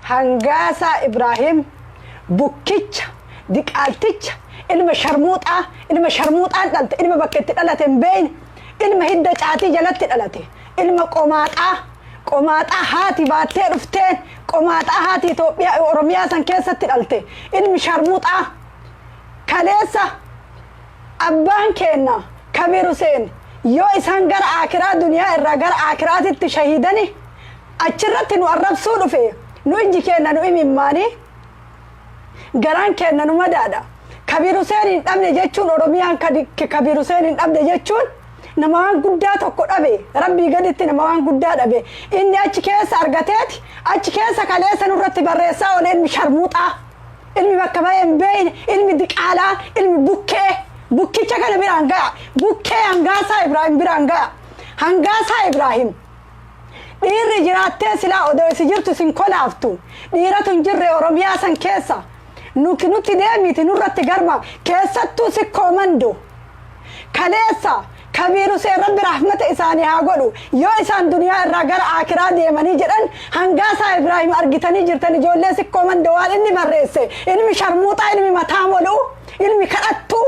Hangaasaa Ibraahim bukkicha diqaalticha ilma sharmuuxaa, ilma sharmuuxaan dhalte, ilma bakka itti dhalate hin beeyne, ilma hidda caatii jalatti dhalate, ilma qomaaxaa, qomaaxaa haati baattee dhufteen, qomaaxaa haati Itoophiyaa Oromiyaa san keessatti dhalte, ilmi sharmuuxaa. Kaleessa abbaan keenna Kabiir Huseen yoo isaan gara aakiraa, duniyaa irraa gara aakiraatitti shahiidani, achirratti nu arrabsuu dhufe, nu ijji keenna nu imimmaanii, garaan keenna nu madaadha. Kabiir Huseen hin dhabne jechuun, Oromiyaan Kabiir Huseen hin dhabne jechuun nama waan guddaa tokko dhabe, Rabbii gaditti nama waan guddaa dhabe. Inni achi keessa argateeti achi keessa kaleessa nurratti barreessaa oole, ilmi sharmuuxaa, ilmi bakka bahee hin beeyne, ilmi diqaalaa, ilmi bukkee. Bukkicha kana biraan ga'a, bukkee Hangaasaa Ibraahim biraan ga'a. Hangaasaa Ibraahim, dhiirri jiraattee silaa odoo isi jirtu isin kolaaftu. Dhiiratu hin jirre Oromiyaa san keessa. Nuti deemiti nurratti garma, keessattuu Sikkoo Mando. Kaleessa Kabiir Huseen, Rabbi rahmata isaanii haa godhu, yoo isaan duniyaa irraa gara aakiraa deemanii jedhan, Hangaasaa Ibraahim argitanii jirtan, ijoollee Sikkoo Mando, waan inni barreesse. Ilmi sharmuuxaa, ilmi mataa moluu, ilmi kadhattuu,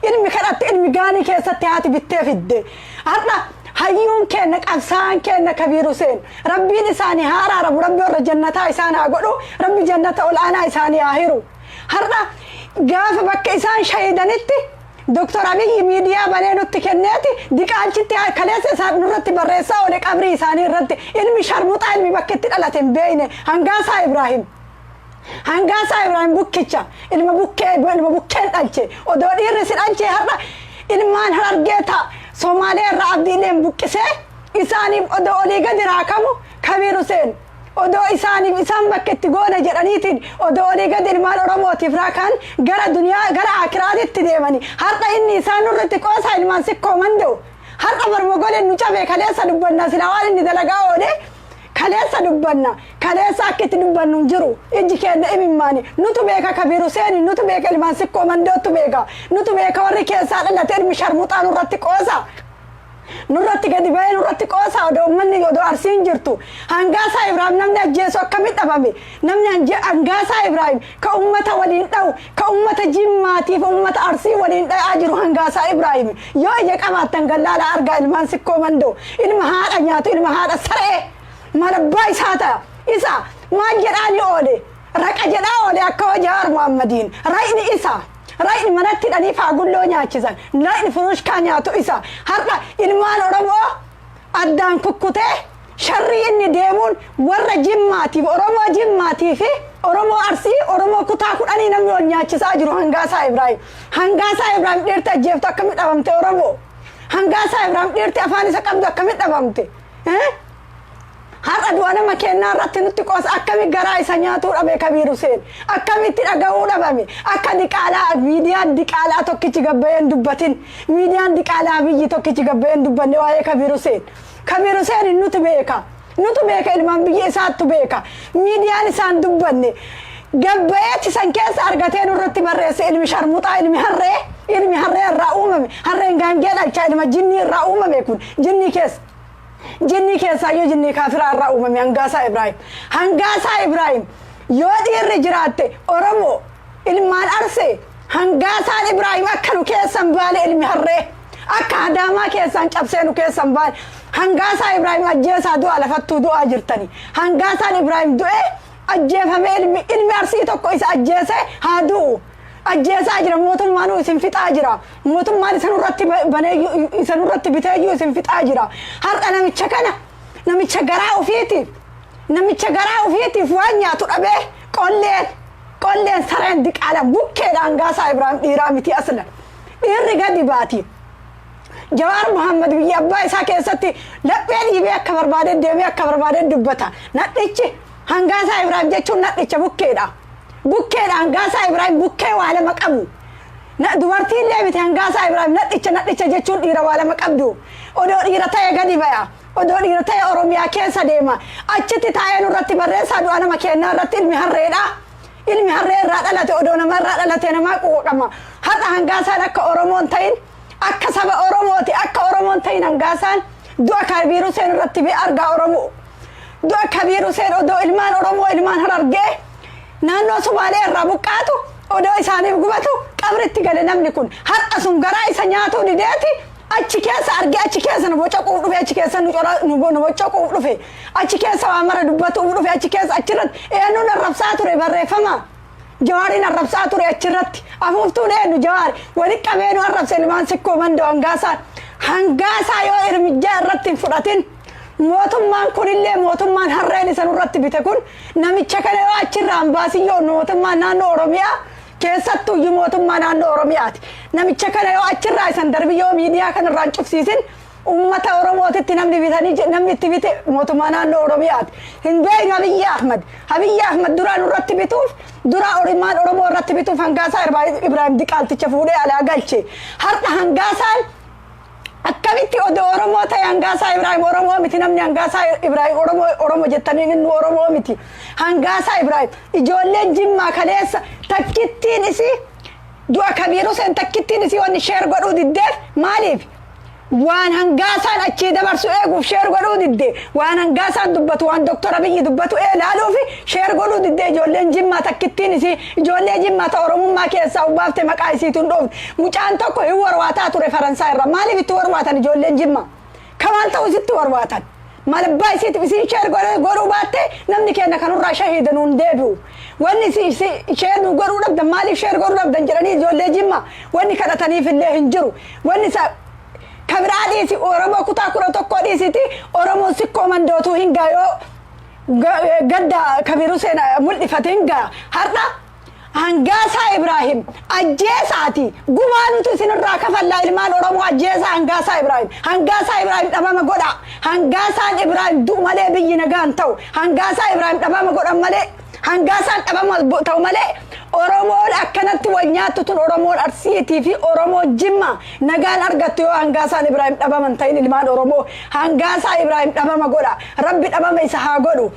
ilmi kadhattu, ilmi gaanii keessatti haati bittee fidde. Har'a hayyuun keenna, qabsaa'aan keenna Kabiir Huseen, Rabbiin isaanii haa araaramu, Rabbi warra jannataa isaan haa godhu, Rabbi jannata ol aanaa isaanii haa hiru. Har'a gaafa bakka isaan shahidanitti Doktor Abiyyi miidiyaa banee nutti kenneeti diqaalchitti kaleessa isaan nurratti barreessaa oole qabrii isaanii irratti, ilmi sharmuxaa, ilmi bakka itti dhalate hin beeyne, Hangaasaa Ibraahim. Hangaasaa Ibraahim bukkicha, ilma bukkee, ilma bukkeen dhalche. Odoo dhiirri si dhalche, har'a ilmaan Harargee ta'a Somaalee irraa Abdiileen buqqisee isaaniif odoo olii gadi raakamu, Kabiir Huseen odoo isaaniif isaan bakka itti goona jedhaniitiin odoo olii gadi ilmaan Oromootiif raakaan gara duniyaa gara akiraatitti deemani, har'a inni isaan nurratti qoosaa. Ilmaan Sikkoo Mandoo, har'a barmogoleen nu cabe. Kaleessa dubbanna silaa waan inni dalagaa oole, kaleessa dubbanna. Kaleessa akka itti dubbannu hin jiru, ijji keenya imimmaani. Nutu beeka Kabiir Huseeni, nutu beeka, ilmaan Sikkoo Mandootu beeka, nutu beeka. Warri keessaa dhalate ilmi sharmuxaa nurratti qoosa, nurratti gadi bahee nurratti qoosa odoo uummanni, odoo Arsiin jirtu. Hangaasaa Ibraahim namni ajjeesu akkamitti dhabame? Namni Hangaasaa Ibraahim ka ummata waliin dha'u, ka ummata Jimmaatiif ummata Arsii waliin dha'aa jiru, Hangaasaa Ibraahim yoo ija qabaattan gallaala argaa. Ilmaan Sikkoo Mandoo, ilma haadha nyaatu, ilma haadha saree, maal abbaa isaa ta'a? Isa maal jedhaani oole? Raqa jedhaa oole akka Jawaar Muhammadiin. Raqni isa, raqni manatti hidhanii faagulloo nyaachisan, raqni furushkaa nyaatu isa. Har'a ilmaan Oromoo addaan kukkutee sharrii inni deemuun warra Jimmaatiif, Oromoo Jimmaatii fi Oromoo Arsii, Oromoo kutaa 10 namni wal nyaachisaa jiru Hangaasaa Ibraahim. Hangaasaa Ibraahim dhiirti ajjeeftu akkamitti dhabamte Oromoo? Hangaasaa Ibraahim dhiirti afaan isa qabdu akkamitti dhabamte? Har'a du'a nama kennaa irratti nutti qoosa. Akkami garaa isa nyaatuu dhabe Kabiir Huseen? Akkamitti dhaga'uu dhabame? Akka diqaalaa miidiyaan diqaalaa tokkichi gabbayeen dubbatin, miidiyaan diqaalaa biyyi tokkichi gabbayeen dubbanne waa'ee Kabiir Huseen. Kabiir Huseen nutu beeka, nutu beeka, ilmaan biyya isaattu beeka. Miidiyaan isaan dubbanne. Gabbayeetti san keessa argatee nurratti barreesse, ilmi sharmuxaa, ilmi harree, ilmi harree irraa uumame. Harreen gaangee dhalchaa, ilma jinnii irraa uumame kun, jinnii keessa, jinnii keessaayyuu jinnii kaafiraa irraa uumame Hangaasaa Ibraahim. Hangaasaa Ibraahim yoo dhiirri jiraatte, Oromoo ilmaan Arsee, Hangaasaan Ibraahim akka nu keessan baane, ilmi harree akka hadaamaa keessaan cabsee nu keessan baane. Hangaasaa Ibraahim ajjeesaa, du'a lafattuu du'aa jirtani. Hangaasaan Ibraahim du'ee ajjeefamee, ilmi Arsii tokko isa ajjeesee haa du'u. Ajjeesaa jira, mootummaanuu isin fixaa jira. Mootummaan isa nurratti banee isa nurratti biteeyyuu isin fixaa jira. Har'a namicha kana, namicha garaa ofiitiif, namicha garaa ofiitiif waan nyaatu dhabee, qolleen qolleen sareen diqaala bukkeedha. Hangaasaa Ibraahim dhiiraa miti asla. Dhiirri gadi baati. Jawaar Muhammad biyya abbaa isaa keessatti laphee dhiibee akka barbaade deemee akka barbaade dubbata. Nadhichi Hangaasaa Ibraahim jechuun nadhicha bukkeedha. Bukkeedha Hangaasaa Ibraahim, bukkee waa lama qabu. Dubartii illee miti Hangaasaa Ibraahim, nadhicha. Nadhicha jechuun dhiira waa lama qabdu. Odoo dhiira ta'e gadi baya. Odoo dhiira ta'e Oromiyaa keessa deema. Achitti taa'ee nurratti barreessaa du'a nama kennaa irratti, ilmi harreedha. Ilmi harree irraa dhalate odoo nama irraa dhalate namaa quuqama. Har'a Hangaasaan akka Oromoon ta'in, akka saba Oromooti, akka Oromoon ta'in Hangaasaan du'a Kabiir Huseen irratti bee argaa Oromoo. Du'a Kabiir Huseen odoo ilmaan Oromoo, ilmaan Harargee naannoo Sumaalee irraa buqqaatu, odoo isaaniif gubatu qabritti gale. Namni kun har'a sun garaa isa nyaatuu dideeti achi keessa argee achi keessa nu bocoquuf dhufe, achi keessa nu bocoquuf dhufe, achi keessa waa mara dubbatuuf dhufe. Achi keessa achirratti eenyuun arrabsaa ture? Barreeffama Jawaariin arrabsaa ture. Achirratti afuuftuun eenyu? Jawaari walitti qabee nu arrabse. Ilmaan Sikkoo Mandoo, Hangaasaan, Hangaasaa yoo irmijjaa irratti hin fudhatin, mootummaan kunillee, mootummaan harreen isa nurratti bite kun, namicha kana yoo achirraa hin baasin, yoo mootummaan naannoo Oromiyaa, keessattuyyuu mootummaa naannoo Oromiyaati. Namicha kana yoo achirraa isan darbi, yoo miidiyaa kanarraa hin cufsiisin, uummata Oromootitti namni bitanii namni itti bite mootummaa naannoo Oromiyaati. Hin beeknu Abiyyi Ahmad. Abiyyi Ahmad duraa nurratti bituuf, dura Oromaan Oromoo irratti bituuf Hangaasaa Ibrahim Diqaalticha fuudhee alaa galche. Har'a Hangaasaan akkamitti odoo Oromoo ta'e? Hangaasaa Ibrahim Oromoo miti. Namni Hangaasaa Ibrahim Oromoo Oromoo jettaniin inni Oromoo miti. Hangaasaa Ibrahim, ijoolleen Jimmaa kaleessa takkittiin isii du'a Kabiir Huseen takkittiin isii wanni share godhuu diddeef maaliif? Waan Hangaasaan achii dabarsu eeguuf share godhuu didde. Waan Hangaasaan dubbatu, waan Doktor Abiyyi dubbatu ilaaluuf share godhuu didde. Ijoolleen Jimmaa takkittiin isii, ijoollee Jimmaa ta Oromummaa keessaa ubbaafte, maqaa isiitu hin dhoofne. Mucaan tokko hin warwaataa ture Faransaay irra. Maaliif itti warwaatan ijoolleen Jimmaa? Kamaal ta'u isitti warwaatan? Maal abbaa isiitiif isiin share godhuu baatte namni keenya kanurraa shahiida nuun deebi'u? Wanni share nu godhuu dhabdan, maaliif share godhuu dhabdan jedhanii ijoollee Jimmaa wanni kadhataniif illee hin jiru. Wanni isa kabiraa dhiisi, Oromoo kutaa 11 dhiisiti, Oromoon Sikkoo Mandootuu hin gaayoo gadda Kabiru Seen mul'ifate hin gaa. Har'a Hangaasaa Ibrahim ajjeesaati. Gumaa nuti isinirraa kafallaa, ilmaan Oromoo. Ajjeesaa Hangaasaa Ibrahim. Hangaasaa Ibrahim dhabama godha. Hangaasaan Ibrahim du'u malee biyyi nagaan ta'u. Hangaasaa Ibrahim dhabama godhan malee, Hangaasaan dhabama ta'u malee, Oromoon akkanatti wal nyaattu tun, Oromoon Arsiitii fi Oromoon Jimma nagaan argattu yoo Hangaasaan Ibrahim dhabaman ta'in. Ilmaan Oromoo, Hangaasaa Ibrahim dhabama godha. Rabbi dhabama isa haa godhu.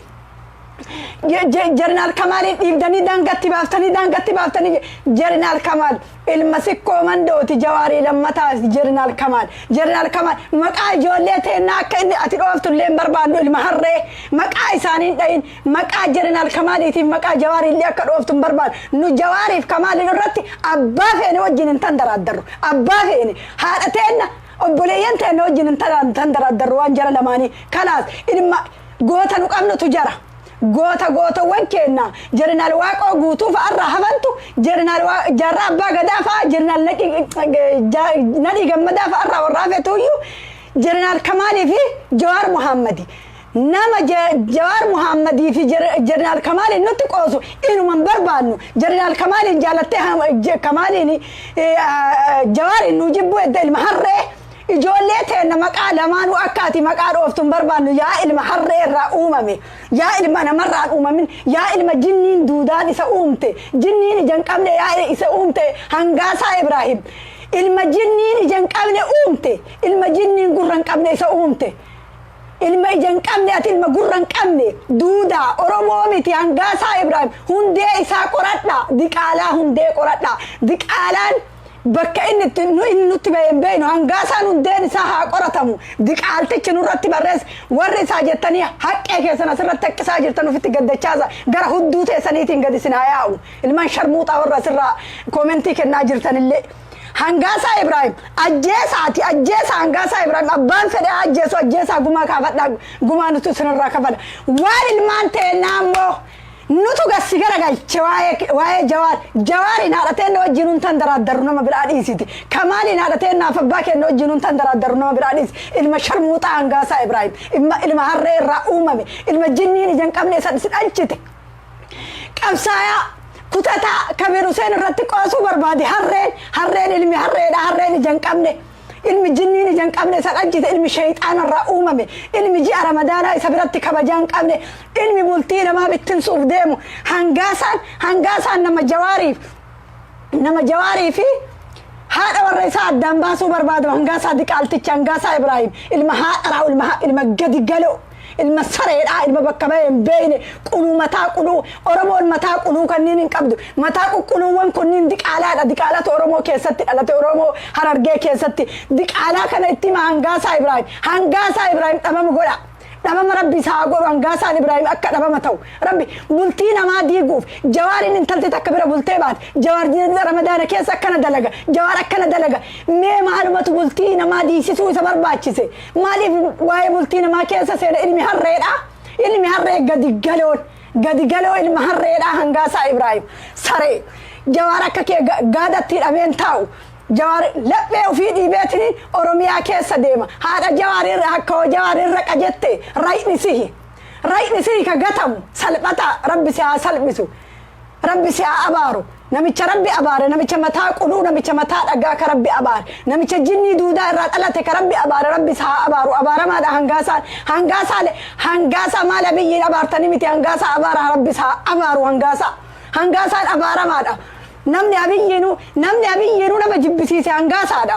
Jeneraal Kamaaliin dhiibdanii daangatti baaftanii, daangatti baaftanii. Jeneraal Kamaal ilma Sikkoo Mandooti, Jawaarii lammataa Jeneraal Kamaal. Jeneraal Kamaal, maqaa ijoollee teennaa akka inni ati dhooftu illee hin barbaannu. Ilma harree, maqaa isaanii hin dhayin. Maqaa Jeneraal Kamaaliitiif maqaa Jawaarii illee akka dhooftu hin barbaannu. Nu Jawaariif Kamaaliin irratti abbaa feene wajjin hin tandaraaddarru. Abbaa feene, haadha teenna, obboleeyyan teenna wajjin hin tandaraaddarru waan jara lamaanii. Kanaas ilma goota nu qabnutu jara. Goota gootowwan keenna Jeneraal Waaqoo Guutuu fa'arraa hafantu, Jeneraal Jaarraa Abbaa Gadaa fa'a, Jeneraal Nadhii Gammadaa fa'arraa warra hafetuyyuu Jeneraal Kamaalii fi Jawaar Muhammadi. Nama Jawaar Muhammadii fi Jeneraal Kamaaliin nutti qoosu inuma hin barbaannu. Jeneraal Kamaaliin jaalattee Kamaaliin Jawaariin nu jibbuu edda, ilma harree. Ijoollee teenna maqaa lamaanuu akka ati maqaa dhooftu hin barbaannu. Yaa ilma harree irraa uumame, yaa ilma namarraan uumamin, yaa ilma jinniin duudaan isa uumte, jinniin ija hin qabne yaa isa uumte. Hangaasaa Ibraahim ilma jinniin ija hin qabne uumte, ilma jinniin gurra hin qabne isa uumte, ilma ija hin qabne ati, ilma gurra hin qabne, duudaa Oromoo miti Hangaasaa Ibraahim. Hundee isaa qoradha, diqaalaa hundee qoradha. Diqaalaan bakka inni itti nu inni nutti bahee hin beeknu. Hangaasaan hundeen isaa haa qoratamu. Diqaaltichi nurratti barreesse, warri isaa jettanii haqqee keessan asirratti haqqisaa jirtan, ofitti gaddachaasa gara hudduu teessaniitiin gadi isin haa yaa'u. Ilmaan sharmuuxaa, warra asirraa koomentii kennaa jirtanillee. Hangaasaa Ibraahim ajjeesaati, ajjeesaa. Hangaasaa Ibraahim abbaan fedhe haa ajjeesu, ajjeesaa, gumaa kaafadhaa, gumaa nuti isinirraa kafala. Waan ilmaan teennaa immoo nutu gassi garagalche. Waa'ee Jawaar, Jawaariin haadha teenna wajjin hun tan daraaddarru, nama biraa dhiisiti. Kamaaliin haadha teennaaf abbaa keenya wajjin hun tan daraaddarru, nama biraa dhiisi. Ilma sharmuuxaa Hangaasaa Ibraahim, ilma harree irraa uumame, ilma jinniin ija hin qabne isa si dhalchite. Qabsaayaa kutataa Kabiir Huseen irratti qoosuu barbaade harreen, harreen, ilmi harreedha, harreen ija hin qabne, ilmi jinniin ija hin qabne isa dhalchite, ilmi shayxaana irraa uumame, ilmi ji'a Ramadaanaa isa biratti kabajaa hin qabne, ilmi bultii namaa bittinsuuf deemu Hangaasaan. Hangaasaan nama Jawaarii fi haadha warra isaa addaan baasuu barbaadu. Hangaasaa diqaalticha, Hangaasaa Ibraahim, ilma haadharaa, ilma gadi galoo, ilma sareedhaa, ilma bakka bahee hin beekne, quluu mataa quluu. Oromoon mataa quluu kanneen hin qabdu. Mataa qulqulluuwwan kunniin diqaalaadha. Diqaalatu Oromoo keessatti dhalate, Oromoo Harargee keessatti. Diqaalaa kana itti hima. Hangaasaa Ibraahim, Hangaasaa Ibraahim dhabama godha. Dhabama Rabbi isaa haa godhu. Hangaasaan Ibraahim akka dhabama ta'u. Rabbi bultii namaa diiguuf Jawaariin intalti takka bira bultee baate. Jawaar Ramadaana keessa akkana dalaga. Jawaar akkana dalaga. Mee maalumatu bultii namaa diigsisuu isa barbaachise? Maaliif waa'ee bultii namaa keessa seena ilmi harreedha? Ilmi harree gadi galoon. Gadi galoo ilma harreedha Hangaasaa Ibraahim. Saree. Jawaar akka kee gaadatti hidhameen taa'u. Jawaar laphee ofii dhiibeetiin Oromiyaa keessa deema. Haadha Jawaar irra akka Jawaar irra qajette rayni sihi. Rayni sihi ka gatamu salphata. Rabbi si haa salphisu. Rabbi si haa abaaru. Namicha Rabbi abaare, namicha mataa quluu, namicha mataa dhagaa ka Rabbi abaare, namicha jinnii duudaa irraa dhalate ka Rabbi abaare, Rabbi si haa abaaru. Abaaramaadha Hangaasaan. Hangaasaan Hangaasaa maal Abiyyiin abaartanii miti? Hangaasaa abaara. Rabbi si haa abaaru Hangaasaa. Hangaasaan abaaramaadha. Namni Abiyyiinuu nama jibbisiise Hangaasaadha.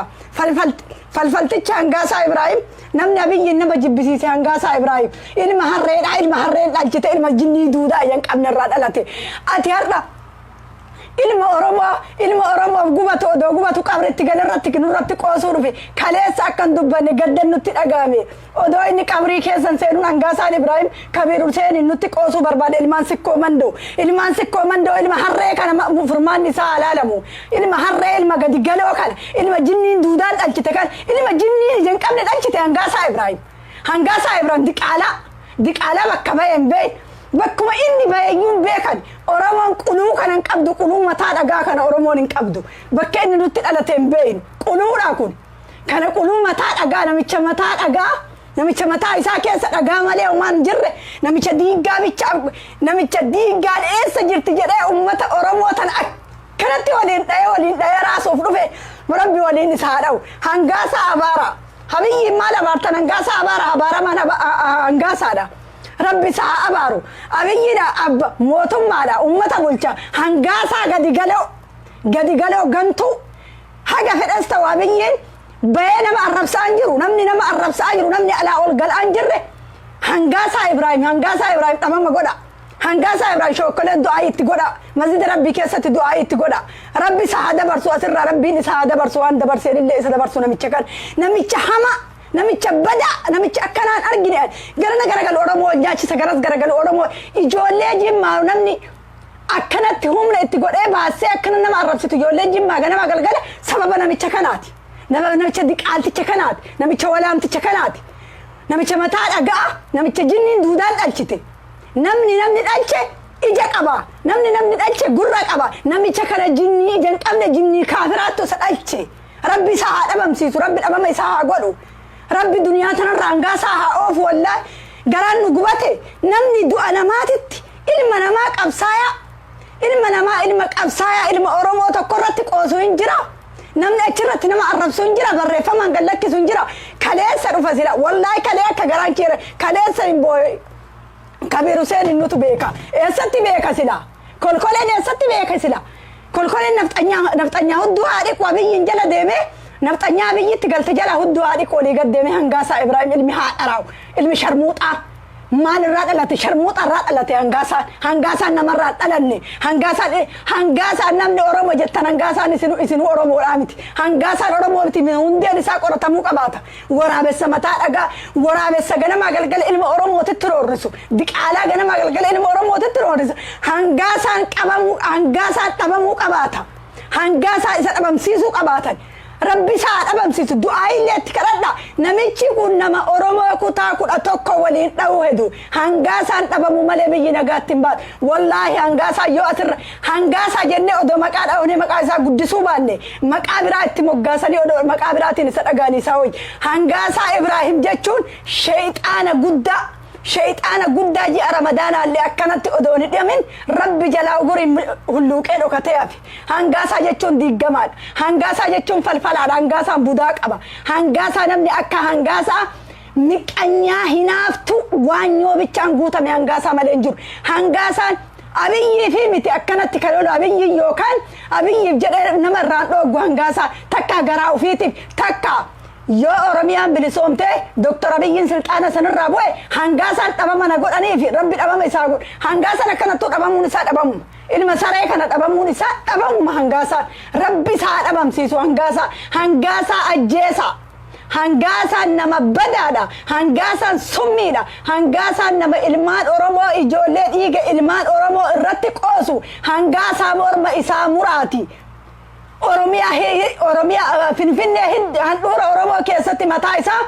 Falfalticha Hangaasaa Ibraahim. Namni Abiyyiin nama jibbisiise Hangaasaa Ibraahim. Ilma harreedha, ilma harreen dhalchite, ilma jinnii duudaa ija hin qabne irraa dhalate. Ati har'a ilma Oromoo, ilma Oromoof gubatu, odoo gubatu qabritti galarratti nurratti qoosuu dhufe. Kaleessa akkan dubbanne gaddan nutti dhagahame. Odoo inni qabrii keessan seenuun Hangaasaan Ibraahim Kabiir Hussein nutti qoosuu barbaade. Ilmaan Sikkoo Mandoo, ilmaan Sikkoo Mandoo, ilma harree kana furmaanni isaa alaalamu. Ilma harree, ilma gadi galoo kana, ilma jinniin duudaan dhalchite kana, ilma jinniin ija hin qabne dhalchite Hangaasaa Ibraahim. Hangaasaa Ibraahim diqaalaa, diqaalaa bakka bahee hin beekne. Bakkuma inni baheeyyuu hin beekan. Oromoon quluu kana hin qabdu, quluu mataa dhagaa kana Oromoon hin qabdu. Bakka inni nutti dhalate hin beeknu. Quluudha kun. Kana quluu mataa dhagaa, namicha mataa dhagaa, namicha mataa isaa keessa dhagaa malee homaan hin jirre, namicha diiggaa bicha, namicha diiggaan eessa jirti jedhee uummata Oromoo tana akkanatti waliin dhahee, waliin dhahee raasuuf dhufe. Rabbi waliin isaa haa dha'u. Hangaasaa abaara. Abiyyiin maal abaartan? Hangaasaa abaara. Abaaramaan Hangaasaadha. Rabbi isaa haa abaaru. Abiyyiidha abba mootummaadha, uummata bulcha. Hangaasaa gadi galoo, gadi galoo gantuu. Haga fedhes ta'u Abiyyiin bahee nama arrabsaa hin jiru. Namni nama arrabsaa jiru, namni alaa ol galaa hin jirre Hangaasaa Ibraahim. Hangaasaa Ibraahim dhabama godha. Hangaasaa Ibraahim shookkoleen du'aa itti godha. Masjida Rabbii keessatti du'aa itti godha. Rabbi isa haa dabarsu asirraa, Rabbiin isa haa dabarsu, waan dabarseen illee isa dabarsu namicha kan. Namicha hama, namicha badaa, namicha akkanaan argine. Garana garagalu Oromoo nyaachisa, garas garagalu Oromoo. Ijoollee Jimmaa namni akkanatti humna itti godhee baasee akkana nama arrabsitu ijoolleen Jimmaa ganama galgala sababa namicha kanaati. Namicha diqaalticha kanaati. Namicha walaamticha kanaati. Namicha mataa dhagaa, namicha jinniin duudaan dhalchite. Namni namni dhalche ija qaba. Namni namni dhalche gurra qaba. Namicha kana jinnii ija hin qabne, jinnii kaafiraattu isa dhalche. Rabbi isaa haa dhabamsiisu. Rabbi dhabama isaa haa godhu. Rabbi duniyaa tanarraa hangaasaa haa oofu. Wallaahi garaan nu gubate. Namni du'a namaatitti ilma namaa qabsaayaa, ilma namaa, ilma qabsaayaa, ilma Oromoo tokko irratti qoosu hin jira. Namni achirratti nama arrabsu hin jira, barreeffamaan gad lakkisu hin jira. Kaleessa dhufa sila, wallaahi kalee akka garaan kee kaleessa hin boo'e. Kabiir Hussein nutu beeka. Eessatti beeka sila? Kolkoleen eessatti beeka sila? Kolkoleen nafxanyaa, nafxanyaa hudduu haa dhiqu. Abiyyiin jala deemee, nafxanyaa Abiyyitti galte jala hudduu haa dhiqu olii gad deemee Hangaasaa Ibraahim ilmi haa dharaawu, ilmi sharmuuxaa. Maal irraa dhalate? Sharmuuxa irraa dhalate Hangaasaan. Hangaasaan namarraa dhalanne. Hangaasaan, Hangaasaan namni Oromoo jettan, Hangaasaan isinuu Oromoodhaa miti. Hangaasaan Oromoo miti, hundeen isaa qoratamuu qabaata. Waraabessa mataa dhagaa, waraabessa ganamaa galgala ilma Oromootitti roorrisu, diqaalaa ganamaa galgala ilma Oromootitti roorrisu. Hangaasaan qabamuu, Hangaasaan dhabamuu qabaata. Hangaasaa isa dhabamsiisuu qabaatan. Rabbi isaa haa dhabamsiisu. Du'aa illee itti kadhadha. Namichi kun nama Oromoo kutaa 11 waliin dha'uu hedu. Hangaasaan dhabamu malee biyyi nagaatti hin baatu. Wallaahi Hangaasaa yoo asirra Hangaasaa jennee odoo maqaa dhaabnee maqaa isaa guddisuu baanne, maqaa biraa itti moggaasanii odoo maqaa biraatiin isa dhagaanii isaa wayya. Hangaasaa Ibraahim jechuun sheexaana guddaa. Sheexaana guddaa ji'a Ramadaanaallee akkanatti odoo hin hidhamin Rabbi jalaa uguriin hulluuqee dhokatee hafe. Hangaasaa jechuun diiggamaadha. Hangaasaa jechuun falfalaadha. Hangaasaan budaa qaba. Hangaasaa, namni akka Hangaasaa miqanyaa hinaaftu waanyoo bichaan guutame Hangaasaa malee hin jiru. Hangaasaan Abiyyii fi miti akkanatti kan oolu. Abiyyiin yookaan Abiyyiif jedhee nama irraan dhooggu Hangaasaa takka garaa ofiitiif takka. Yoo Oromiyaan bilisoomtee Doktor Abiyyiin silxaana sanirraa bu'e, Hangaasaan dhabama na godhanii fi Rabbi dhabama isaa godhu. Hangaasaan akkanattuu dhabamuun isaa dhabamuma. Ilma saree kana dhabamuun isaa dhabamuma Hangaasaan. Rabbi isaa dhabamsiisu Hangaasaa. Hangaasaa ajjeesaa. Hangaasaan nama badaadha. Hangaasaan summiidha. Hangaasaan nama ilmaan Oromoo, ijoollee dhiiga ilmaan Oromoo irratti qoosu. Hangaasaa morma isaa muraati. Oromiyaa, Oromiyaa, Finfinnee handhuura Oromoo keessatti mataa isaa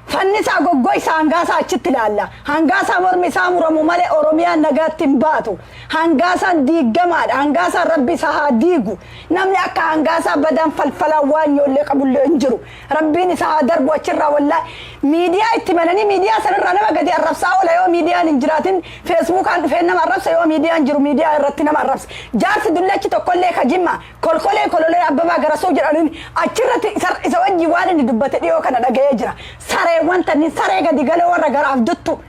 fannisaa goggoysa. Hangaasaa achitti ilaalla. Hangaasaa mormi isaa muramu malee Oromiyaan nagaatti hin baatu. Hangaasaan diigamaadha. Hangaasaan Rabbi isaa haa diigu. Namni akka hangaasaa badaan falfalaan waan ijoollee qabullee hin jiru. Rabbiin isaa haa darbu achirraa. Wallaahi, miidiyaa itti bananii miidiyaa sanarraa nama gadi arrabsaa oola. Yoo miidiyaan hin jiraatin Facebookaan dhufee nama arrabsa. Yoo miidiyaan jiru miidiyaa irratti nama arrabsa. Jaarsi dullachi tokkollee ka Jimma kolkolee kololee Abbabaa Garasuu jedhaniin achirratti isa wajjin waan inni dubbate dhiyoo kana dhaga'ee jira. Sareewwan tanniin saree gadi galoo, warra garaaf duttu,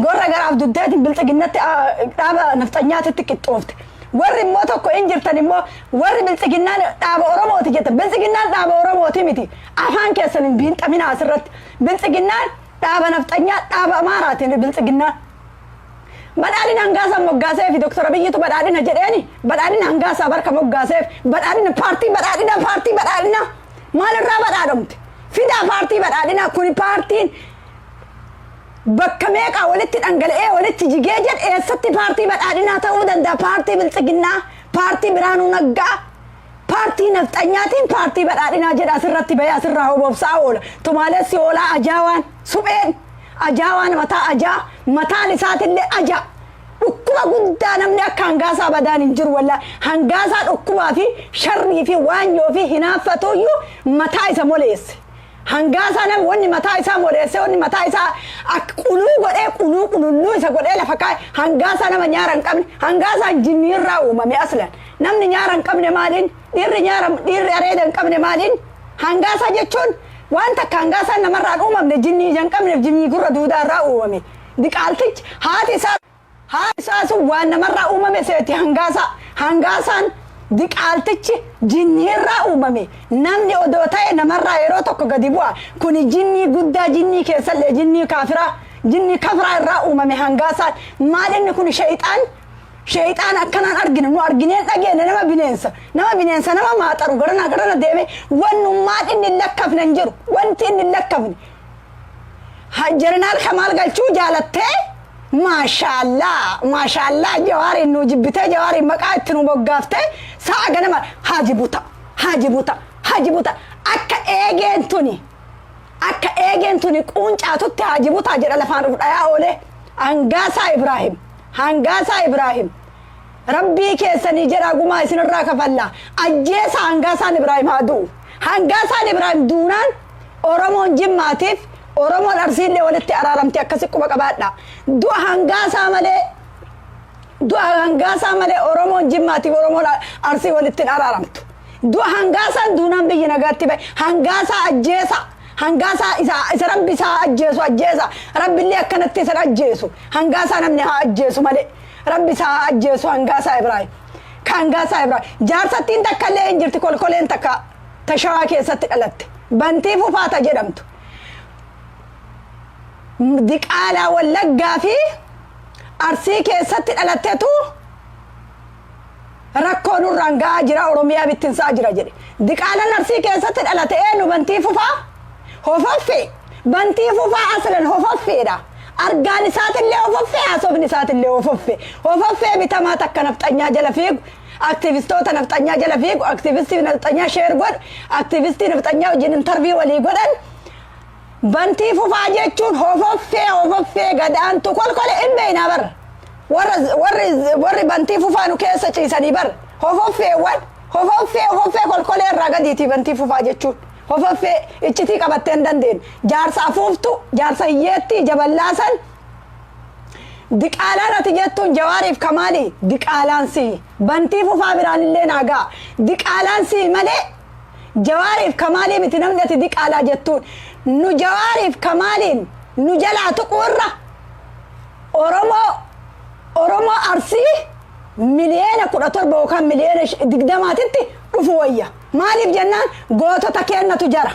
warra garaaf duddeetiin bilxiginnatti, dhaaba nafxanyaatitti qixxoofte. Warri immoo tokko hin jirtan immoo warri bilxiginnaan dhaaba Oromooti jette. Bilxiginnaan dhaaba Oromooti miti. Afaan keessan hin biinxamina asirratti. Bilxiginnaan dhaaba nafxanyaa, dhaaba Amaaraatiin bilxiginnaan. Badhaadhina hangaasaa moggaasee fi Doktor Abiyyitu badhaadhina jedheeni. Badhaadhina hangaasaa barka moggaaseef. Badhaadhina, paartii badhaadhina, paartii badhaadhina maalirraa badhaadhomte? Fidaa paartii badhaadhinaa. Kuni paartiin bakka meeqaa walitti dhangala'ee walitti jigee jedhe, eessatti paartii badhaadhinaa ta'uu danda'a? Paartii bilxiginnaa, paartii Biraanuu Naggaa, paartii nafxanyaatiin paartii badhaadhinaa jedha. Asirratti bahee asirraa hobobsaa oola. Tumaalessi hoolaa ajaawaan supheen ajaawaan mataa ajaa, mataan isaatillee ajaa. Dhukkuba guddaa, namni akka hangaasaa badaan hin jiru. Wallaa hangaasaa dhukkubaa fi sharrii fi waanyoo fi hinaaffatuyyuu mataa isa moleesse. Hangaasaa nam wanni mataa isaa moleesse, wanni mataa isaa akka quluu godhee, quluu qululluu isa godhee lafa kaa'e, hangaasaa nama nyaara hin qabne. Hangaasaan jinniirraa uumame. Aslan namni nyaara hin qabne maaliin? Dhiirri nyaara, dhiirri areeda hin qabne maaliin? Hangaasaa jechuun waan takka hangaasaan namarraan uumamne. Jinnii ija hin qabneef jinnii gurra duudaa irraa uumame. Diqaaltichi haati isaa sun waan namarraa uumame seeti hangaasaa. Hangaasaan diqaaltichi jinniirraa uumame. Namni odoo ta'e namarraa yeroo tokko gadi bu'a. Kuni jinnii guddaa, jinnii keessallee jinnii kaafiraa, jinnii kafiraa irraa uumame hangaasaan. Maal inni kun? Sheeyxaan, sheeyxaan akkanaan arginu nu argineen dhageenne. Nama bineensa, nama bineensa, nama maaxaru garana garana deeme. Wannummaan inni hin lakkafne hin jiru, wanti inni hin lakkafne. Jeneraal Kamaal Galchuu jaalattee, maashaallaa maashaallaa, Jawaariin nu jibbitee, Jawaariin maqaa itti nu moggaaftee, sa'a ganama haaji buta, haaji buta, haaji buta, akka eegeen tuni quuncaatutti haaji butaa jedha lafaan uf dhayaa oolee. Hangaasaa Ibraahim, Hangaasaa Ibraahim, Rabbii keessanii jedhaa gumaa isinirraa kafallaa, ajjeesa. Hangaasaan Ibraahim haa du'u. Hangaasaan Ibraahim duunaan Oromoon Jimmaatiif Oromoon Arsiillee walitti araaramte. Akkasi quba qabaadha. Du'a hangaasaa malee, du'a hangaasaa malee Oromoon Jimmaatiif Oromoon Arsii walitti hin araaramtu. Du'a hangaasaan duunaan biyyi nagaatti bahe. Hangaasaa ajjeesa. Hangaasaa isa Rabbi isaa ajjeesu ajjeesa. Rabbillee akkanatti isa ajjeesu. Hangaasaa namni haa ajjeesu malee. Rabbi isaa haa ajjeesu hangaasaa Ibraahim. Ka hangaasaa Ibraahim. Jaarsattiin takka illee hin jirti, kolkoleen takka ta Shawaa keessatti dhalatte. Bantii Fufaata jedhamtu. Diqaalaa Wallaggaa fi Arsii keessatti dhalattetu rakkoo nurraan ga'aa jira, Oromiyaa bittinsaa jira jedhe. Diqaalaan Arsii keessatti dhalate eenyu? Bantii Fufaa? Hofoffee. Bantii Fufaa aslan hofoffeedha. Argaan isaatillee hofoffee, haasofni isaatillee hofoffee. Hofoffee bitamaa takka nafxanyaa jala fiigu. Aktivistoota nafxanyaa jala fiigu, aktivistii nafxanyaa share godhu, aktivistii nafxanyaa wajjin interview walii godhan. Bantii Fufaa jechuun hofoffee, hofoffee gadaantu kolkole hin beeynaa bara. Warri Bantii Fufaa nu keessa ciisanii bara. Hofoffeewwan, hofoffee, hofoffee kolkolee irraa gadiiti Bantii Fufaa jechuun. Hofoffee iccitii qabattee hin dandeenye. Jaarsa afuuftu, jaarsa hiyyeetti jaballaasan. Diqaalaan ati jettuun Jawaariif Kamaali diqaalaan si'i. Bantii Fufaa biraan illee naa ga'a. Diqaalaan si'i malee Jawaariif Kamaalii miti namni ati diqaalaa jettuun. Nu Jawaariif Kamaaliin nu jalaa tuquu irra Oromoo Arsii 17 miliyoona yookaan 20 miliyoonatitti dhufu wayya. Maaliif jennaan gootota keennatu jara.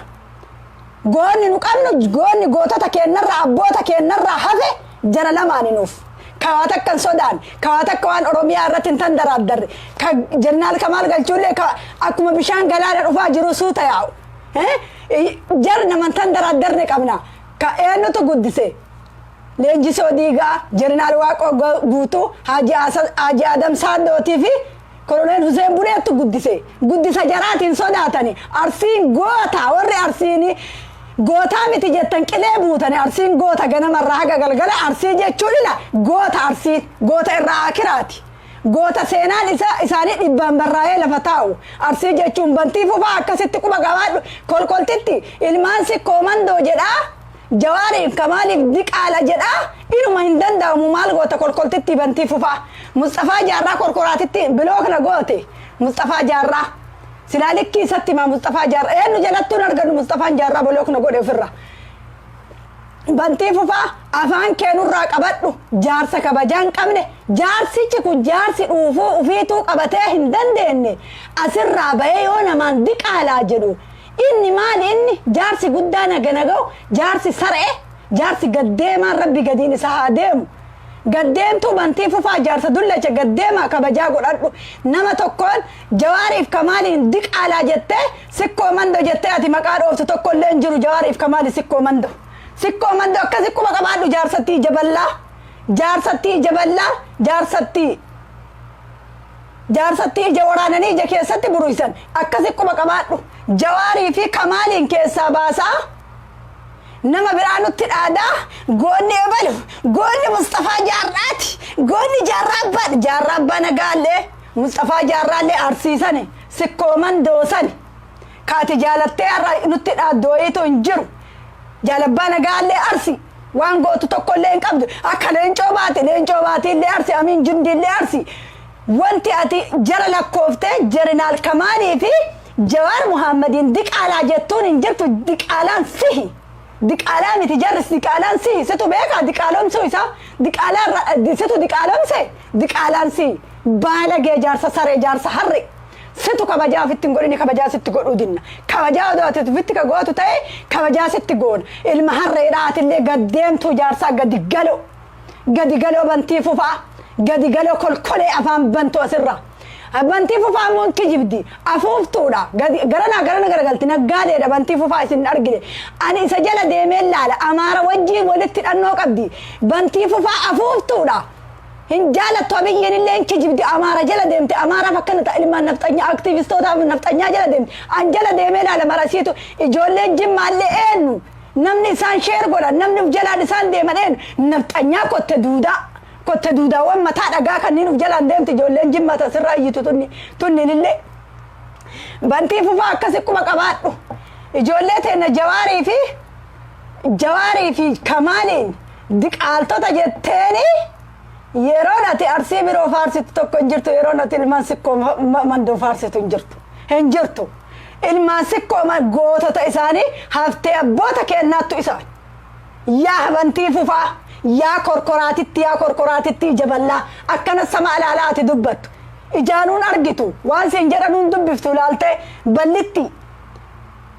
Goonni nu qabnu, goonni gootota keennarraa, abboota keennarraa hafe jara lamaani nuuf. Kawaa takka hin sodaan, kawaa takka waan Oromiyaa irratti hin tandaraaddarre, ka jeneraal Kamaal Galchuullee ka akkuma bishaan galaana dhufaa jiru suuta yaa'u. Jar namantan daraaddarne qabna. Ka eenyutu guddise? Leenjisoo Diigaa, Jeneraal Waaqoo Guutuu, Haaji Adam Saaddootii fi Koloneel Huseen Buleettu guddise. Guddisa jaraatiin sodaatani. Arsiin goota, warri Arsiin gootaa miti jettan qilee buutani. Arsiin goota, ganamarraa haga galgala Arsii jechuun ila goota. Arsiin goota irraa akiraati. Goota seenaan isaanii dhibbaan barraa'ee lafa taa'u. Arsii jechuun Bantii Fufaa, akkasitti quba qabaadhu. Kolkoltitti ilmaan Sikkoo Mandoo jedhaa. Jawaariif Kamaaliif diqaala jedhaa, inuma hin danda'amu. Maal goota kolkoltitti Bantii Fufaa? Mustafaa Jaarraa korkoraatitti block na goote. Mustafaa Jaarraa. Silaa likkii isatti himaa. Mustafaa Jaarraa. Eenyu jalattuun argannu? Mustafaan Jaarraa block na godhe ofirra. Bantii Fufaa, afaan keenurraa qabadhu. Jaarsa kabajaa hin qabne, jaarsichi kun jaarsi dhuufuu ufiituu qabatee hin dandeenye, asirraa bahee yoo namaan diqaalaa jedhu, inni maali? Inni jaarsi guddaa naga naga'u, jaarsi sar'e, jaarsi gaddeemaan, rabbi gadiin isa haa deemu. Gaddeemtuu Bantii Fufaa, jaarsa dullacha gaddeemaa, kabajaa godhadhu. Nama tokkoon Jawaariif Kamaaliin diqaalaa jettee, Sikkoo Mando jettee ati maqaa dhooftu tokko illee hin jiru. Jawaariif Kamaali Sikkoo Mando. Sikkoo Mando, akkasi quba qabaadhu. Jaarsattii jaballaa. Jaarsattii jaballaa. Jaarsattii. Jaarsattii ija waraananii ija keessatti buruysan, akkasi quba qabaadhu. Jawaarii fi Kamaaliin keessaa baasaa. Nama biraa nutti dhaadaa. Goonni ebalu, goonni Mustafaa Jaarraati, goonni Jaarraa Abbaa, Jaarraa Abbaa Nagaallee, Mustafaa Jaarraallee arsiisani, Sikkoo Mandoosani kaati jaalattee har'a nutti dhaaddooyitu hin jiru. Jaalabbaa Nagaallee arsi, waan gootu tokkollee hin qabdu. Akka Leencoo Baati, Leencoo Baatiillee arsi, Amiin Jundiillee arsi. Wanti ati jara lakkooftee Jeneraal Kamaalii fi Jawaar Muhammadiin diqaalaa jettuun hin jirtu. Diqaalaan sihi. Diqaalaa miti jarris, diqaalaan sihi. Situ beekaa diqaalomsuu isaa. Diqaalaa situ diqaalomse, diqaalaan sihi. Baalagee, jaarsa saree, jaarsa harre. Situ kabajaa ofitti hin godhini, kabajaa sitti godhuu dinna. Kabajaa odoo ati ofitti ka gootu ta'e, kabajaa sitti goona. Ilma harreedhaa, atillee gaddeemtuu jaarsaa gadi galoo. Gadi galoo Bantii Fufaa, gadi galoo kolkolee afaan bantu asirra. Bantii Fufaa immoo kijibdi, afuuftuudha. Garanaa garana garagalti, naggaadeedha Bantii Fufaa. Isin hin argine. Ani isa jala deemee laala, Amaara wajjiin walitti hidhannoo qabdi. Bantii Fufaa afuuftuudha. Hin jaalattu Abiyyiin illee, hin kijibdi. Amaara jala deemte, Amaaraaf akkana ta'a, ilmaan nafxanyaa, aktiivistootaaf nafxanyaa jala deemte. An jala deemee laala marasiitu. Ijoolleen Jimmaallee eenyu? Namni isaan share godhan, namni uf jalaan isaan deeman eenyu? Nafxanyaa kotte duudaa. Kotte duudaawwan mataa dhagaa kanneen uf jalaan deemti ijoolleen Jimmaa tasirraa iyyitu tunni tunniin illee. Bantii Fufaa, akkasi quba qabaadhu. Ijoollee teenna Jawaarii fi Kamaaliin diqaaltota jetteeni, yeroon ati Arsii biroo faarsitu tokko hin jirtu. Yeroon ati ilmaan Sikkoo Mandoo faarsitu hin jirtu. Hin jirtu. Ilmaan Sikkoo gootota isaanii haftee abboota kennaattu isaan. Yaa Bantii Fufaa, yaa korkoraatitti, yaa korkoraatitti ija bal'aa, akkana sama alaalaa ati dubbattu. Ijaanuun argitu, waan siin jedhanuun dubbiftu ilaaltee ballitti.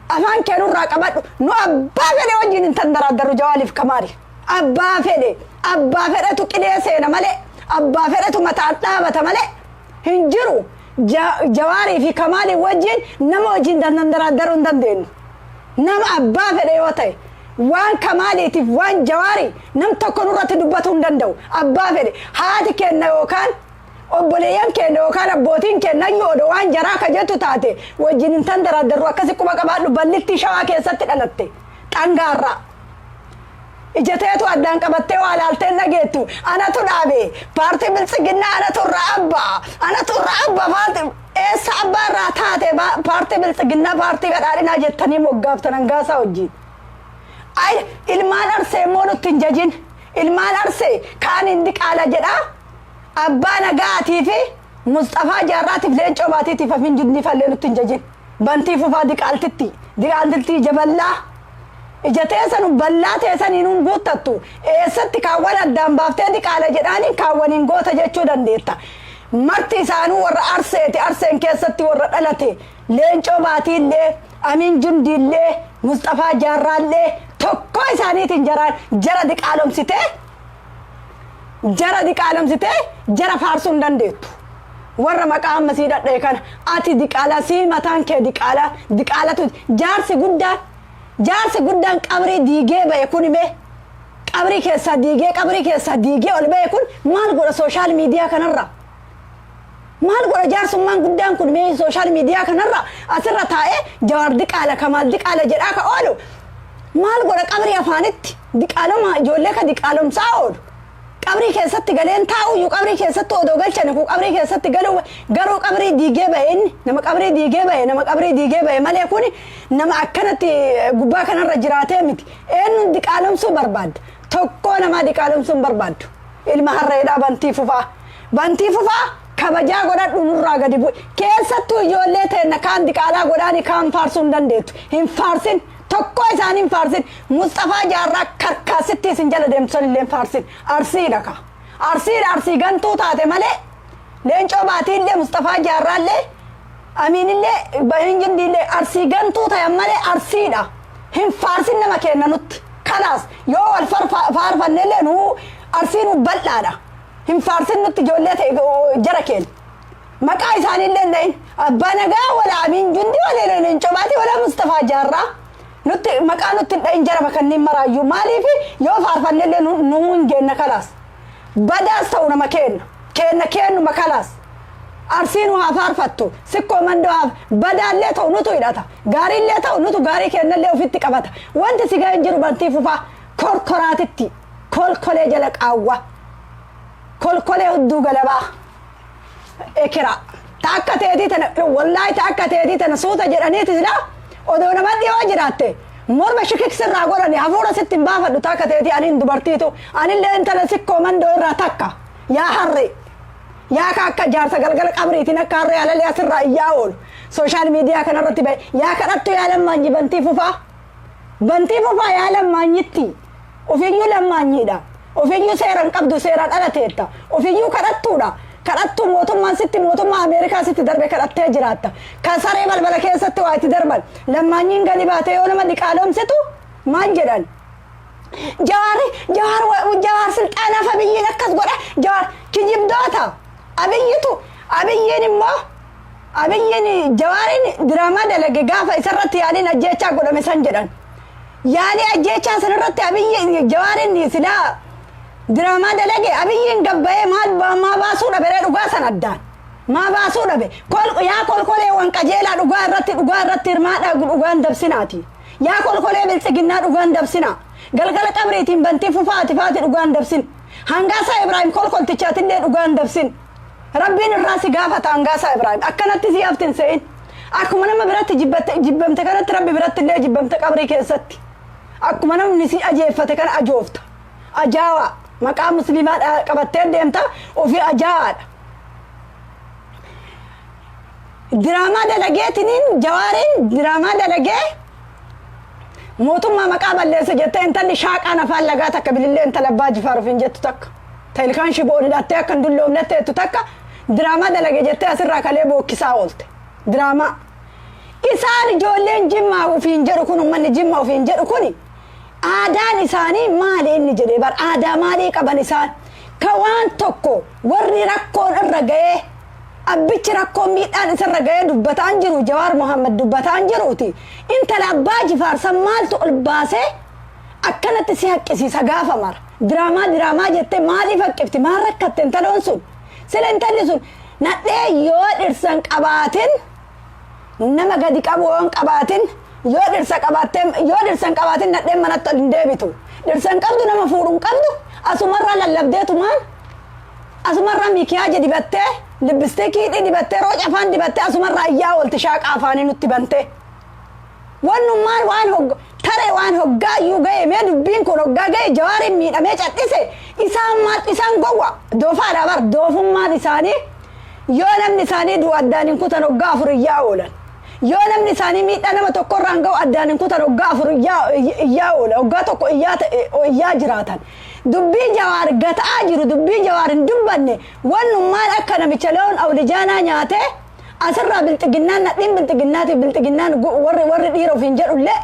Afaan keenurraa qabadhu. Nu abbaa fedhe wajjin hin tandaraaddarru Jawaaliif Kamaali. Abbaa fedhe, abbaa fedhetu qilee seena malee, abbaa fedhetu mataan dhaabata malee hin jiru. Jawaarii fi Kamaalii wajjin nama wajjin tandaraaddaruu hin dandeenyu. Nama abbaa fedhe yoo ta'e, waan Kamaaliitiif waan Jawaarii nam tokko nurratti dubbatuu hin danda'u. Abbaa fedhe haati kenna yookaan obboleeyyan keenya yookaan abbootiin keenya iyyuu odoo waan jaraa ka jettu taate, wajjin hin tandaraaddarru. Akkasi quba qabaadhu. Ballitti Shawaa keessatti dhalatte xangaarraa. Ija teetu addaan qabattee waa laaltee dhageettu. Anatu dhaabe paartii Biltsiginnaa, anatu irraa abbaa, anatu irraa abbaa. Paartii eessa abbaa irraa taate? Paartii Biltsiginnaa, paartii badhaadhinaa jettanii moggaaftan hangaasaa wajjin. Ay, ilmaan Arsee immoo nutti hin jajin. Ilmaan Arsee kaan hin diqaala jedhaa. Abbaa Nagaatii fi Mustafaa Jaarraatiif, Leencoo Baatiitiif hafin judni fallee nutti hin jajin. Bantii Fufaa, diqaaltitti. Diqaaltitti ija bal'aa. Ija teessanu bal'aa teessaniin hin guuttattu. Eessatti kaawwan addaan baaftee diqaala jedhaaniin kaawwaniin goota jechuu dandeetta? Marti isaanuu warra Arseeti. Arseen keessatti warra dhalate. Leencoo Baatiillee, Amiin Jundiillee, Mustafaa Jaarraallee tokkoo isaaniitiin jaraan jara diqaalomsitee, jara diqaalomsitee jara faarsuu hin dandeettu. Warra maqaa amma sii dhadha'e kana ati diqaalaa, sii mataan kee diqaalaa, diqaalatu. Jaarsi guddaan, jaarsi guddaan qabrii diigee ba'e kun, mee qabrii keessaa diigee, qabrii keessaa diigee ol ba'e kun maal godha social media kanarra? Maal godha jaarsummaan guddaan kun mee social media kanarra asirra taa'ee Jawaar diqaala, Kamaal diqaala jedhaa ka oolu maal godha qabrii afaanitti? Diqaaloma ijoollee ka diqaalomsaa oolu. Qabrii keessatti galeen taa'uyyuu, qabrii keessatti odoo galchani kun qabrii keessatti galuu garuu qabrii diigee ba'e. Inni nama qabrii diigee ba'e, nama qabrii diigee ba'e malee kun nama akkanatti gubbaa kanarra jiraatee miti. Eenyuun diqaalomsuu barbaadda? Tokkoo namaa diqaalomsuu hin barbaaddu. Ilma harreedhaa Bantii Fufaa, Bantii Fufaa, kabajaa godhadhu, nurraa gadi bu'i. Keessattuu ijoollee teenna kaan diqaalaa godhaani kaan faarsuu hin dandeettu. Hin faarsin, tokko isaanii hin faarsin. Mustafaa Jaarraa karkaasitti isin jala deemtu san illee hin faarsin. Arsiidha ka Arsiidha, Arsii gantuu taate malee Leencoo Baatiillee, Mustafaa Jaarraallee, Amiinillee, Bahin Jindiillee Arsii gantuu ta'an malee Arsiidha. Hin faarsin nama kenna nutti. Kanaas yoo wal faarfannellee nuu Arsii nu bal'aadha. Hin faarsin nutti ijoollee ta'e jara keenya. Maqaa isaaniillee hin dhahin. Abbaa Nagaa wala Amiin Jundi wala Leencoo Baatii wala Mustafaa Jaarraa nutti maqaa nutti hin dhahin jara kanneen maraayyuu. Maaliif? Yoo faarfannellee nu hin geenna. Kalaas badaas ta'u nama kenna kenna kennuma. Kalaas Arsii nu haa faarfattu, Sikkoo Mandoo haa badaallee ta'u nutu hidhata, gaariillee ta'u nutu gaarii kennallee ofitti qabata. Wanti si ga'e hin jiru. Bantii Fufaa korkoraatitti kolkolee jala qaawwa, kolkolee hudduu galabaa ekira ta akka teetii tana, wallaahi ta akka teetii tana suuta jedhaniiti silaa odoo nama dhiyoo jiraatte morma shikiksirraa godhani hafuura sitti hin baafadhu. Ta akka teetii aniin dubartiitu anillee intala Sikkoo Mandoo irraa takka. Yaa harree, yaa ka akka jaarsa galgala qabriitiin akka harree alalee asirraa iyyaa oolu social media kanarratti bahe, yaa kadhattu, yaa lammaanyi Bantii Fufaa, Bantii Fufaa, yaa lammaanyitti. Ofiyyuu lammaanyiidha. Ofiyyuu seera hin qabdu, seeraan ala teetta. Ofiyyuu kadhattuudha. Kadhattuu mootummaan sitti, mootummaa Ameerikaa sitti darbe kadhattee jiraatta. Kan saree balbala keessatti waa itti darban. Lammaanyiin gadi baatee yoo nama diqaalomsitu maal jedhan? Jawaar, Jawaar, Jawaar silxaanaaf Abiyyiin akkas godha. Jawaar kijibdoota. Abiyyitu, Abiyyiin immoo, Abiyyiin Jawaariin diraamaa dalage gaafa isarratti yaaliin ajjeechaa godhame san jedhan. Yaalii ajjeechaa sanarratti Abiyyi Jawaariin silaa diraamaa dalage, Abiyyiin gabbayee maal maa baasuu dhabe ree? Dhugaa san addaan maa baasuu dhabe? Yaa kolkoleewwan qajeelaa, dhugaa irratti, dhugaa irratti hirmaadhaa, dhugaan dabsinaati. Yaa kolkolee biltsiginnaa, dhugaan dabsinaa. Galgala qabriitiin Bantii Fufaati faati dhugaan dabsin. Hangaasaa Ibraahim kolkoltichaatillee dhugaan dabsin. Rabbiin irraa si gaafata. Hangaasaa Ibraahim, akkanatti si haftin se'in. Akkuma nama biratti jibbamte kanatti Rabbi biratti illee jibbamte. Qabrii keessatti akkuma namni si ajeeffate kana ajoofta. Ajaawaa maqaa musliimaa qabattee deemta, ofii ajaawaadha. Diraamaa dalageetiniin Jawaariin diraamaa dalagee mootummaa maqaa balleessa jettee intalli shaaqaan afaan lagaa takka, bilillee intala Abbaa Jifaar ofiin jettu takka, ta ilkaan shiboon hidhattee akka hin dulloomnetti jettu takka, diraamaa dalage jettee asirraa kalee bookkisaa oolte. Diraamaa. Isaan ijoolleen Jimmaa ofiin jedhu kun, uummanni Jimmaa ofiin jedhu kun, aadaan isaanii maali inni jedhee bar, aadaa maalii qaban isaan? Ka waan tokko warri rakkoon irra ga'ee, abbichi rakkoon miidhaan isarra ga'ee dubbataan jiru, Jawaar Mohaammed dubbataan jiruuti. Intala Abbaa Jifaar san maaltu ol baasee akkanatti si haqqisiisa gaafa mara? Diraamaa diraamaa jettee maaliif haqqifti? Maal rakkatte intaloon sun? Sila intalli sun nadhee yoo dhirsan qabaatin, nama gadi qabu yoo hin qabaatin, yoo dhirsa qabaattee, yoo dhirsa hin qabaatin nadheen manatti ol hin deebitu. Dhirsa hin qabdu, nama fuudhu hin qabdu, asumarraa lallabdeetumaan asumarraa mikiyaaja dibattee, lipstick hidhii dibattee, rooca afaan dibattee asumarraa iyyaa oolti, shaaqa afaanii nutti bantee. Wannummaan waan taree waan hoggaayyuu ga'e, mee dubbiin kun hoggaa ga'e Jawaariin miidhamee cadhise. Isaan maal isaan gowwa doofaadha bar. Doofummaan isaanii yoo namni isaanii du'u addaan hin kutan, hoggaa 4 iyyaa oolan. Yoo namni isaanii miidhaa nama tokkorraan ga'u addaan hin kutan, hoggaa 4 iyyaa oola, hoggaa 1 iyyaa jiraatan. Dubbii Jawaar gata'aa jiru, dubbii Jawaar hin dubbanne. Wannummaan akka namicha loon awlijaanaa nyaatee asirraa bilxiginnaan, nadhiin bilxiginnaatiif bilxiginnaan warri dhiira ofiin jedhullee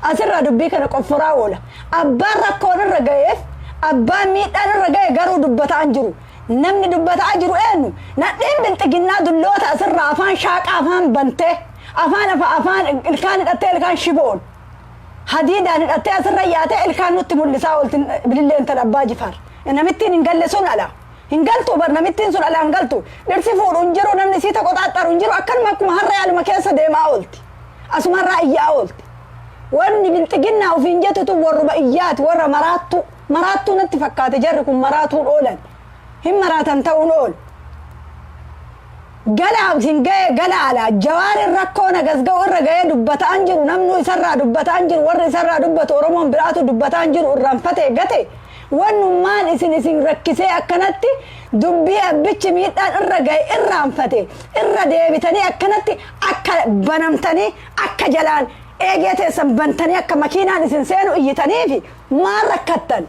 asirraa dubbii kana qofforaa oola. Abbaan rakkoon irra ga'eef, abbaan miidhaan irra ga'e garuu dubbataan jiru. Namni dubbataa jiru eenyu? Nadheen bilxiginnaa dulloota asirraa afaan shaaqaa afaan bantee, afaan afaan ilkaan hidhattee, ilkaan shiboon hadiidaan hidhattee asirra yaatee ilkaan nutti mul'isaa oolti. Bilillee intala Abbaa Jifaar, namittiin hin galle sun ala hin galtu bar. Namittiin sun ala hin galtu. Dhirsi fuudhu hin jiru, namni isii tokko xaaxxaru hin jiru. Akkanuma akkuma harree aluma keessa deemaa oolti, asumarraa iyyaa oolti. Wanni bilxiginnaa ofiin jettutu warruma iyyaati, warra maraattuu maraattuu natti fakkaate. Jarri kun maraatuun oolan, hin maraatan ta'uun oolu. Gala hin ga'e, gala ala. Jawaarin rakkoo nagas ga'u irra ga'ee dubbataan jiru, namnu isarraa dubbataan jiru, warri isarraa dubbatu, Oromoon biraatu dubbataan jiru, irraanfatee gate. Wannummaan isin rakkisee akkanatti dubbii abbichi miidhaan irra ga'e irraanfate irra deebitanii akkanatti akka banamtanii, akka jalaan eegee teessan bantanii, akka makiinaan isin seenu iyyitaniifi maal rakkattan?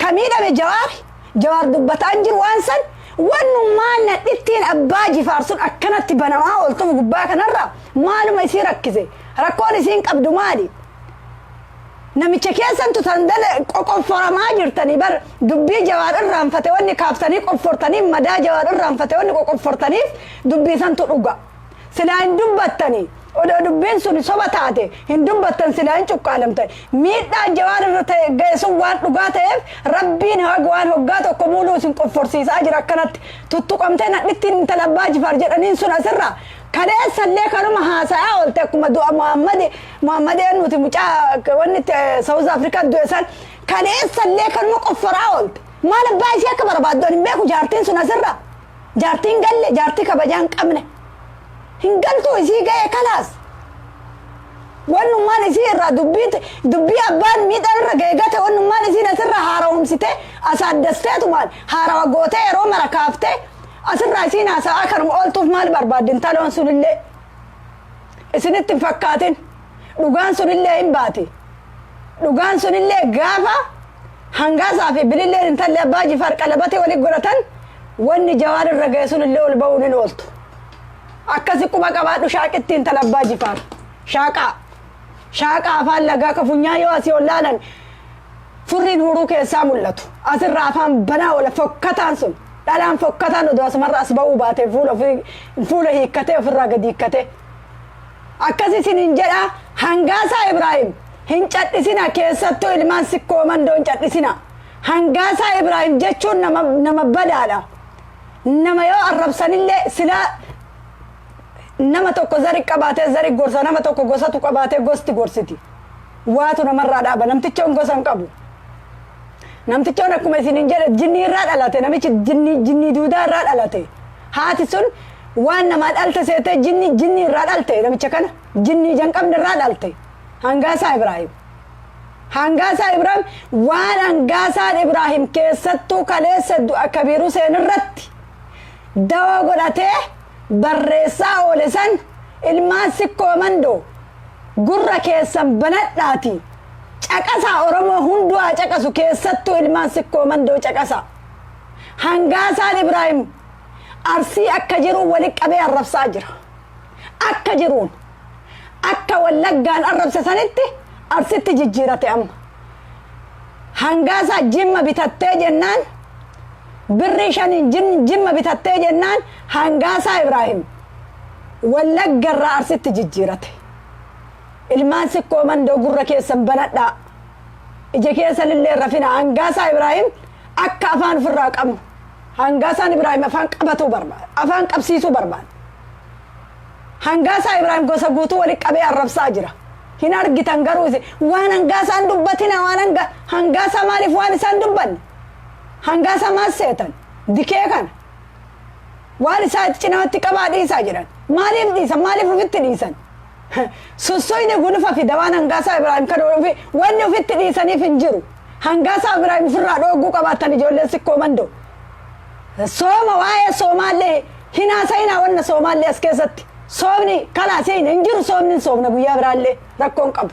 Ka miidhame Jawaari. Jawaar dubbataan jiru waan san. Wannummaan nadhittiin Abbaa Jifaar sun akkanatti banamaa ooltuuf gubbaa kanarra maaluma isii rakkise? Rakkoon isiin qabdu maali? Namicha keessantu sandala qoqofforamaa jirtanii bar. Dubbii Jawaar irraanfate wanni kaaftanii qoffortaniif, madaa Jawaar irraanfate wanni qoqoffortaniif, dubbii santu dhuga. Silaa hin dubbattanii. Odoo dubbiin sun soba taate hin dubbattan, silaa hin cuqqaalamtan. Miidhaan Jawaar irra ta'e ga'e sun waan dhugaa ta'eef, Rabbiin haga waan hoggaa tokko muuluu isin qofforsiisaa jira. Akkanatti tuttuqamtee nadhittiin intala Abbaa Jifaar jedhaniin sun asirra kaleessallee kanuma haasa'aa oolte. Akkuma du'a Muhammad, Muhammad eenyuti, mucaa wanni South Africa du'e san, kaleessallee kanuma qofforaa oolte. Maal abbaa isii akka barbaaddu hin beeku. Jaartiin sun asirra jaartiin galle, jaartii kabajaa hin qabne, hin galtuu, isii ga'e kalaas. Wannummaan isii irraa dubbii abbaan miidhaan irra ga'e gate, wannummaan isiin asirra haara'umsite, asaaddasteetumaan haarawa gootee yeroo mara kaaftee asirraa isiin haasa'aa kanuma ooltuuf maal barbaaddi intaloon sunillee? Isinitti hin fakkaatin, dhugaan sunillee hin baati. Dhugaan sunillee gaafa Hangaasaa fi Bililleen intalli Abbaa Jifaar qalabatee walitti godhatan, wanni Jawaar irra ga'e sunillee ol ba'uun hin ooltu. Akkasi quba qabaadhu, shaaqitti intala Abbaa Jifaar. Shaaqaa. Shaaqaa afaan lagaa ka funyaan yoo asii ol laalan furriin huuruu keessaa mul'atu. Asirraa afaan banaa oola fokkataan sun. Dhalaan fokkataan odoo asumarra as ba'uu baate, fuula ofii fuula hiikkatee ofirraa gadi hiikkatee. Akkas isinin jedha, Hangaasaa Ibraahim hin cadhisina, keessattuu ilmaan Sikkoo Mandoo hin cadhisina. Hangaasaa Ibraahim jechuun nama badaadha. Nama yoo arrabsanillee silaa nama tokko zari qabaatee zari gorsa, nama tokko gosatu qabaatee gosti gorsiti. Waatu namarraa dhaaba. Namtichoon gosa hin qabu. Namtichoon akkuma isinin jedhe jinnii irraa dhalate. Namichi jinnii duudaa irraa dhalate. Haati sun waan namaa dhalte seetee jinnii irraa dhalte. Namicha kana jinnii ija hin qabne irraa dhalte. Hangaasaa Ibraahim. Hangaasaa Ibraahim, waan Hangaasaan Ibraahim keessattuu kaleessa du'a Kabiir Huseen irratti dawoo godhatee barreessaa oole san, ilmaan Sikkoo Mandoo gurra keessan banadhaati caqasaa. Oromoo hunduu haa caqasu, keessattuu ilmaan Sikkoo Mandoo caqasaa. Hangaasaan Ibraahim Arsii akka jiruun walitti qabee arrabsaa jira. Akka jiruun akka Wallaggaan arrabse sanitti Arsitti jijjiirate amma. Hangaasaa Jimma bitattee jennaan, birrii 5n Jimma bitattee jennaan, Hangaasaa Ibraahim Wallaggarraa Arsitti jijjiirate. Ilmaan Sikkoo Mandoo gurra keessan banadhaa. Ija keessan illee rafina. Hangaasaa Ibraahim akka afaan ofirraa qabnu. Hangaasaan Ibraahim afaan qabatuu barbaada. Afaan qabsiisuu barbaada. Hangaasaa Ibraahim gosa guutuu walitti qabee arrabsaa jira. Hin argitan garuu isin waan Hangaasaan dubbatina. Waan Hangaasaa maaliif waan isaan dubbanne? Hangaasaa maal seetan? Dikee kana. Waan isaa cinaatti qabaa dhiisaa jedhan. Maaliif dhiisan? Maaliif ofitti dhiisan? Sussoyni gulufa fida. Waan Hangaasaa Ibraahim kan ofi wanni ofitti dhiisaniif hin jiru. Hangaasaa Ibraahim ofirraa dhooguu qabaattan, ijoolleen Sikkoo Mandoo. Sooma, waa'ee soomaallee hin haasa'inaa, wanna soomaallee as keessatti. Soomni kalaas hin jiru, soomni hin soomna guyyaa biraallee rakkoon qabu.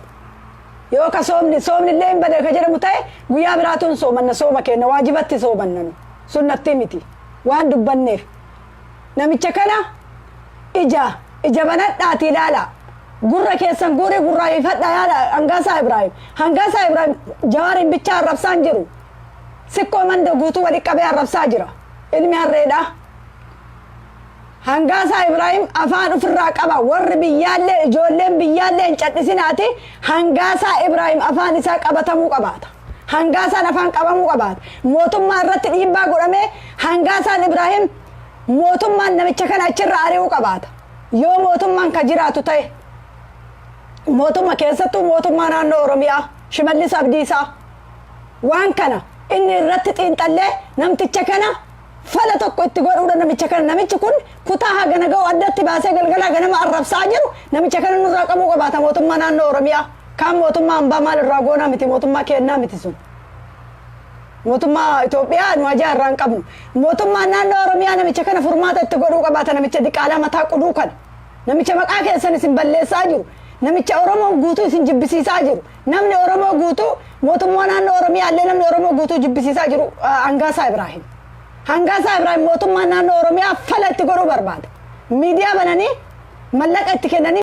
Yoo ka soomni illee hin bade ka jedhamu ta'e, guyyaa biraatu hin soomanna. Sooma kenna waajibatti soomanna, nu sunnatti miti waan dubbanneef. Namicha kana ija banadhaati ilaala. Gurra keessan guurii gurraa ifadha yaala. Hangaasaa Ibraahim. Hangaasaa Ibraahim Jawaariin bichaa arrabsaan jiru. Sikkoo Mandoo guutuu walitti qabee arrabsaa jira. Ilmi harreedha. Hangaasaa Ibraahim afaan ofirraa qaba. Warri biyyaallee, ijoolleen biyyaallee hin cadhisinaati. Hangaasaa Ibraahim afaan isaa qabatamuu qabaata. Hangaasaan afaan qabamuu qabaata. Mootummaa irratti dhiibbaa godhamee Hangaasaan Ibraahim mootummaan namicha kana achirra ari'uu qabaata. Yoo mootummaan ka jiraatu ta'e, mootummaa keessattuu mootummaa naannoo Oromiyaa Shimallis Abdiisaa waan kana inni irratti xiinxallee namticha kana fala tokko itti godhuudha. Namicha kana, namichi kun kutaa hagana ga'u addatti baasee galgala ganama arrabsaa jiru, namicha kana nurraa qabuu qabaata mootummaa naannoo Oromiyaa. Kaan mootummaa hambaa maal irraa goonaa miti, mootummaa kennaa miti sun. Mootummaa Itoophiyaa nu ajaa irraa hin qabnu. Mootummaan naannoo Oromiyaa namicha kana furmaata itti godhuu qabaata, namicha diqaalaa mataa quduu kana. Namicha maqaa keessan isin balleessaa jiru. Namicha Oromoo guutuu isin jibbisiisaa jiru. Namni Oromoo guutuu, mootummaa naannoo Oromiyaa illee namni Oromoo guutuu jibbisiisaa jiru Hangaasaa Ibraahim. Hangaasaa Ibraahim mootummaan naannoo Oromiyaa fala itti godhuu barbaada. Miidiyaa bananii mallaqa itti kennanii.